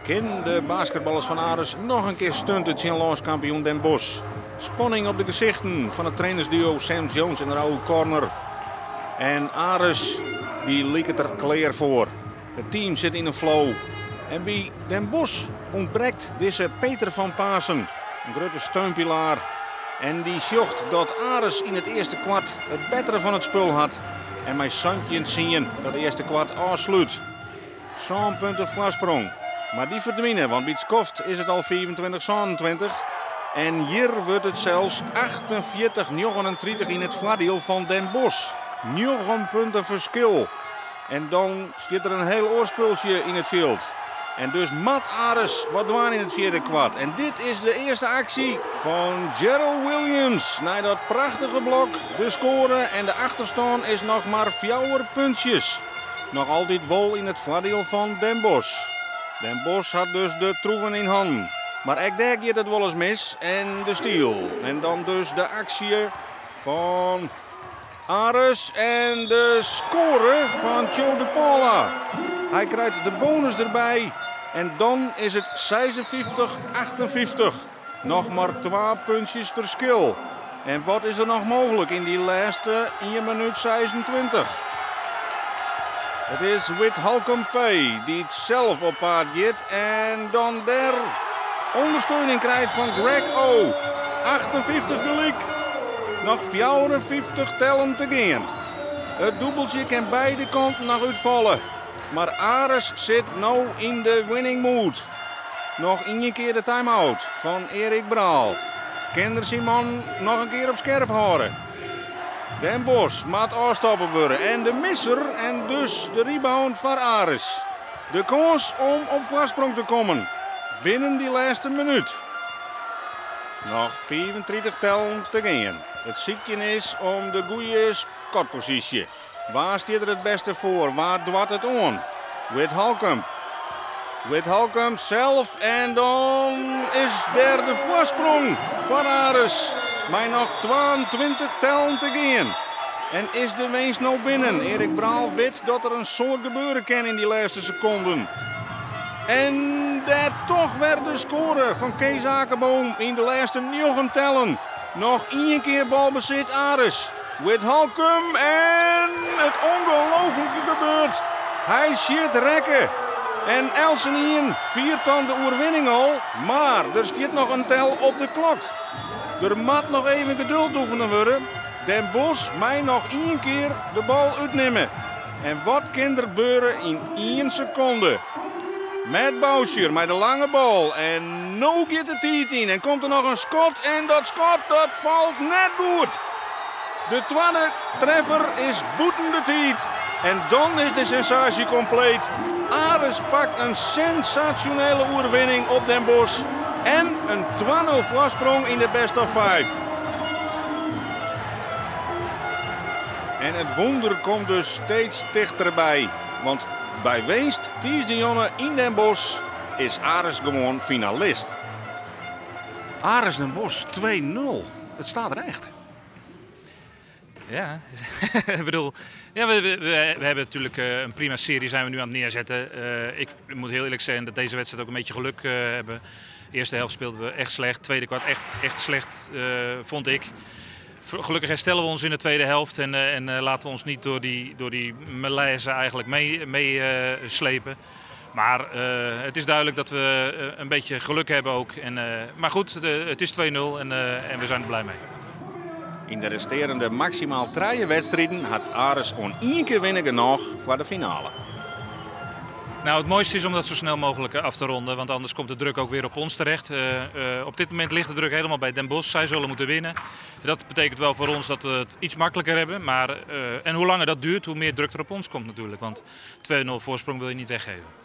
Kin de basketballers fan Aris noch in kear stunte tsjin lânskampioen Den Bosch? Spanning op de gesichten fan it trainersduo Sam Jones en Raoul Korner. En Aris dy liket der klear foar. It team sit yn in flow. En by Den Bosch ûntbrekt dizze Peter van Pasen, in grutte steunpilaar. En dy sjocht dat Aris yn it earste kwart it bettere fan it spul hat. En mei 17-10 dat earste kwart ôfslút. 7 punten foarsprong. Mar dy ferdwine, want by it skoft is it al 25-27. En hjir wurdt it sels 48-39 yn it foardiel fan Den Bosch. 9 punten ferskil. En dan stiet der in hiel oar spultsje yn it fjild. En dus moat Aris wat dwaan yn it fjirde kwart. En dit is de earste aksje fan Gerald Williams. Nei dat prachtige blok, de skoare en de achterstân is noch mar 4 puntsjes. Noch altyd wol yn it foardiel fan Den Bosch. Den Bosch hat dus de troeven yn hannen. Mar ek dêr giet it wolris mis en de steal. En dan dus de aksje fan Aris en de skoare fan Joe de Paula. Hy krijt de bonus derby en dan is it 56-58. Noch mar 2 puntsjes ferskil. En wat is der noch mooglik yn dy lêste 1 minút 26? It is Whit Holcomb Fay dy't sels op paad giet en dan dêr ûndersteuning krijt fan Greg O. 58 gelyk. Noch 54 tellen te gean. It dûbeltsje kin beide kanten noch útfalle. Mar Aris sit no yn de winning mood. Noch ien kear de time-out fan Erik Braal. Kin er syn man noch in kear op skerp hâlde? Den Bosch moat ôfstoppe wurde en de misser en dus de rebound foar Aris. De kâns om op foarsprong te kommen binnen dy lêste minút. Noch 35 tellen te gean. It sykjen is om de goede skotposysje. Wa stiet der it bêste foar? Wa doart it oan? Whit Holcomb. Whit Holcomb sels en dan is dêr de foarsprong foar Aris. Mei noch 22 tellen te gean. En is de winst no binnen? Erik Braal wit dat der in soad gebeure kin yn dy lêste sekonden. En dêr dochs wer de skoare fan Kees Akerboom yn de lêste 9 tellen. Noch ien kear balbesit Aris. Whit Holcomb en it ûngelooflike gebeurt. Hy sjit rekke. En eltsenien fiert dan de oerwinning al, mar der stiet noch in tel op de klok. Der moat noch even geduld oefene wurde. Den Bosch mei noch ien kear de bal útnimme. En wat kin der gebeure yn 1 sekonde? Matt Boucher mei de lange bal. En no giet de tiid yn. En komt der noch in skot. En dat skot dat falt net goed. De twadde treffer is bûten de tiid. En dan is de sensaasje kompleet. Aris pakt in sensasjonele oerwinning op Den Bosch. En in 2-0 foarsprong yn de best of five. En it wûnder komt dus steeds tichterby. Want by winst tiisdeitejûn yn Den Bosch is Aris gewoan finalist. Aris Den Bosch 2-0. It stiet der echt. Ja, ik bedoel, ja, we hebben natuurlijk een prima serie zijn we nu aan het neerzetten. Ik moet heel eerlijk zeggen dat deze wedstrijd ook een beetje geluk hebben. Eerste helft speelden we echt slecht, tweede kwart echt slecht, vond ik. Gelukkig herstellen we ons in de tweede helft en laten we ons niet door die malaise eigenlijk mee slepen. Maar het is duidelijk dat we een beetje geluk hebben ook. Maar goed, het is 2-0 en we zijn er blij mee. Yn de restearjende maksimaal 3 wedstriden hat Aris oan ien kear winne genôch foar de finale. Nou, het mooiste is om dat zo snel mogelijk af te ronden, want anders komt de druk ook weer op ons terecht. Op dit moment ligt de druk helemaal bij Den Bosch. Zij zullen moeten winnen. Dat betekent wel voor ons dat we het iets makkelijker hebben. Maar en hoe langer dat duurt, hoe meer druk er op ons komt natuurlijk. Want 2-0 voorsprong wil je niet weggeven.